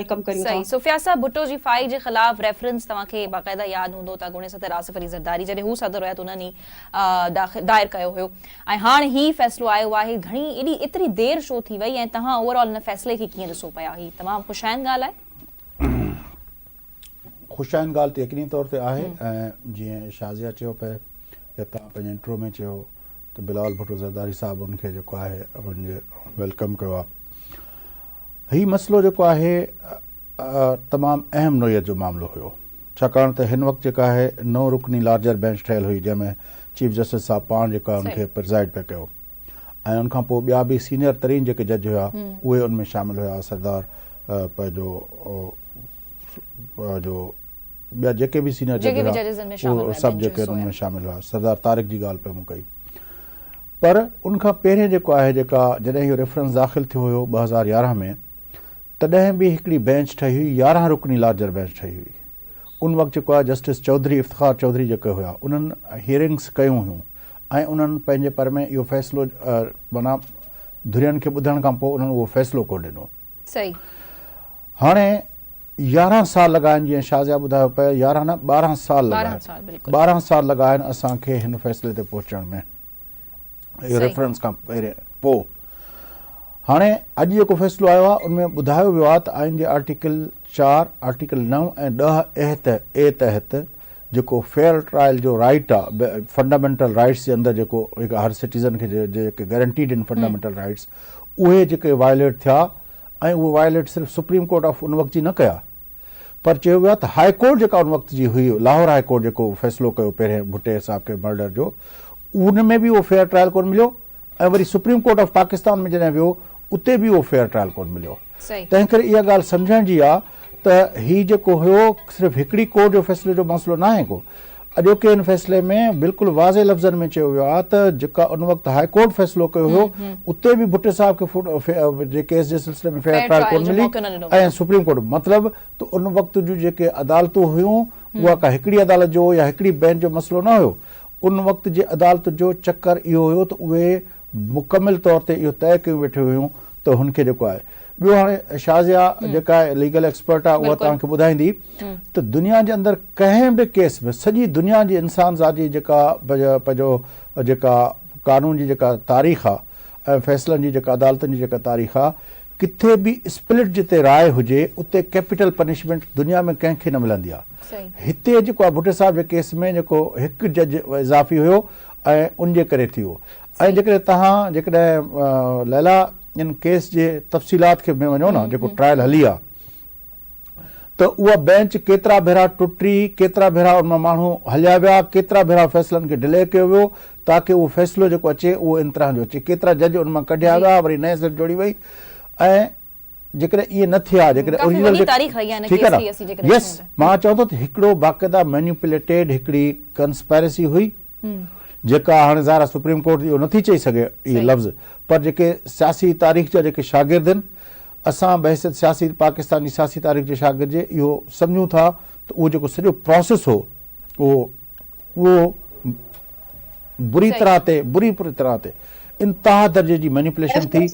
Welcome ڪريون ٿا. صحيح صوفيا صاحب ڀٽو جي فائي جي خلاف ريفرنس توهان کي باقاعده ياد هوندو ته اڳوڻي صدر آصف علي زرداري جڏهن هو صدر هيا ته انهن ئي داخل دائر ڪيو هيو ۽ هاڻ هي فيصلو آيو آهي گهڻي ايڏي ايتري دير شو ٿي وئي ۽ توهان اوور آل ان فيصلي کي ڪيئن ڏسو پيا هي تمام خوش آئند ڳالهه آهي. خوش آئند ڳالهه ته يقيني طور تي آهي ۽ جيئن شازيه چيو پئي يا توهان پنهنجي انٽرو ۾ چيو ته بلاول ڀٽو زرداري صاحب ان کي جيڪو آهي ان جي welcome ڪيو آهي. هي مسئلو جيڪو آهي تمام اهم نوعيت جو معاملو هيو ڇاڪاڻ ته هن وقت جيڪا آهي نو رڪني لارجر بينچ ٺهيل هئي جنهن ۾ چيف جسٽس صاحب پاڻ جيڪو آهي ان کي پرزائيڊ پئي ڪيو ۽ ان کان پوء ٻيا به سينئر ترين جيڪي جج هيا اهي ان ۾ شامل هيا سردار پنهنجو جو ٻيا جيڪي به سينئر جج هيا اهي سڀ جيڪي ان ۾ شامل هيا سردار طارق جي ڳالهه پئي مون ڪئي. پر ان کان پهرين جيڪو آهي جيڪا جڏهن اهو ريفرنس داخل ٿيو هيو 2011 ۾ تڏهن به هڪڙي بينچ ٺهي هئي 11 رڪني لارجر بينچ ٺهي هئي ان وقت جيڪو آهي جسٽس چوڌري افتخار چوڌري جيڪي هيا انهن هيئرنگس ڪيون هيون ۽ انهن پنهنجي پر ۾ اهو فيصلو معنيٰ ڌرين کي ٻڌڻ کان پوء انهن اهو فيصلو ڪونه ڏنو. صحيح. هاڻي 11 سال لڳا آهن جيئن شازيا ٻڌايو پئي 11 نه 12 سال لڳا آهن 12 سال لڳا آهن اسان کي هن فيصلي تي پهچڻ ۾ اهو ريفرنس کان پهرين پوء هاڻي اڄ جيڪو فيصلو آيو آهي ان ۾ ٻڌايو ويو آهي ته آئين جي آرٽيڪل 4 آرٽيڪل 9 ۽ 10 احت اي تحت جيڪو فيئر ٽرائل جو رائيٽ آهي فنڊامينٽل رائيٽس جي اندر جيڪو هر سٽيزن کي جيڪي گارنٽيڊ آهن فنڊامينٽل رائيٽس اهي جيڪي وائليٽ ٿيا ۽ اهي وائليٽ صرف سپريم ڪورٽ آف ان وقت جي نه ڪيا پر چيو ويو آهي ته هاء ڪورٽ جيڪا ان وقت جي هئي لاهور هاء ڪورٽ جيڪو فيصلو ڪيو پهرين ڀٽي صاحب کي مرڊر جو ان ۾ به اهو فيئر ٽرائل ڪونه مليو ۽ وري سپريم ڪورٽ آف پاڪستان ۾ جڏهن ويو اتي به اهو فيئر ٽرائل ڪونه مليو تنهن ڪري اها ڳالهه سمجهڻ جي آهي ته هي جيڪو هيو صرف هڪڙي ڪورٽ جو فيصلي جو مسئلو ناهي ڪو اڄوڪي هن فيصلي ۾ بلڪل واضح لفظن ۾ چيو ويو آهي ته جيڪا ان وقت هاء ڪورٽ فيصلو ڪيو هيو اتي به ڀٽي صاحب کي جي ڪيس جي سلسلي ۾ فيئر ٽرائل ڪونه ملي ۽ سپريم ڪورٽ مطلب ته ان وقت جون جيڪي عدالتون هيون اها ڪا هڪڙي عدالت جو يا هڪڙي بينچ جو مسئلو نه هيو ان وقت جي عدالت جو چڪر اهو هيو ته اهي مڪمل طور تي اهو طئي ڪيون ويٺيون هيون ته هن کي جيڪو آهي ٻيو هاڻي شازيا جيڪا ليگل ايڪسپرٽ آهي اها توهان کي ٻڌائيندي ته دنيا جي اندر ڪنهن به ڪيس ۾ سڄي دنيا جي انسان ذات جي جيڪا پنهنجو جيڪا قانون جي جيڪا تاريخ آهي ۽ فيصلن جي جيڪا عدالتن جي جيڪا تاريخ آهي ڪٿي به اسپلٽ جتي راء هجي اتي ڪيپيٽل پنشمينٽ دنيا ۾ ڪنهن کي نه ملندي آهي هتي جيڪو آهي ڀٽي صاحب جي ڪيس ۾ جيڪو هڪ جج اضافي هيو ۽ ان جي ڪري ٿي ويو ۽ جيڪڏهن توهان جيڪڏهن ليلا ان ڪيس جي تفصيلات کي ۾ وڃو نه جيڪو ٽرائل هلي آ ته اها بينچ ڪيترا ڀيرا ٽٽي ڪيترا ڀيرا ان مان ماڻهو هليا ويا ڪيترا ڀيرا فيصلن کي ڊلي ڪيو ويو تاڪه اهو فيصلو جيڪو اچي اهو ان طرح جو اچي ڪيترا جج ان مان ڪڍيا ويا وري نئين سر جوڙي وئي ۽ جيڪڏهن ائين نه ٿئي ها جيڪڏهن اوريجنل ٺيڪ آهي نه يس مان چوان ٿو ته هڪڙو باقاعده مينيپوليٽيڊ هڪڙي ڪنسپائرسي هئي جيڪا هاڻي ظاهر آهي سپريم ڪورٽ اهو نٿي چئي سگهي اهي لفظ پر جيڪي سياسي تاريخ جا جيڪي شاگرد آهن اسان بحيثيت سياسي پاڪستان جي سياسي تاريخ جي شاگرد جي اهو سمجهون ٿا ته اهو جيڪو سڄو پراسيس هو اهو اهو بري طرح تي بري طرح تي انتها درجي جي مينيپوليشن ٿي.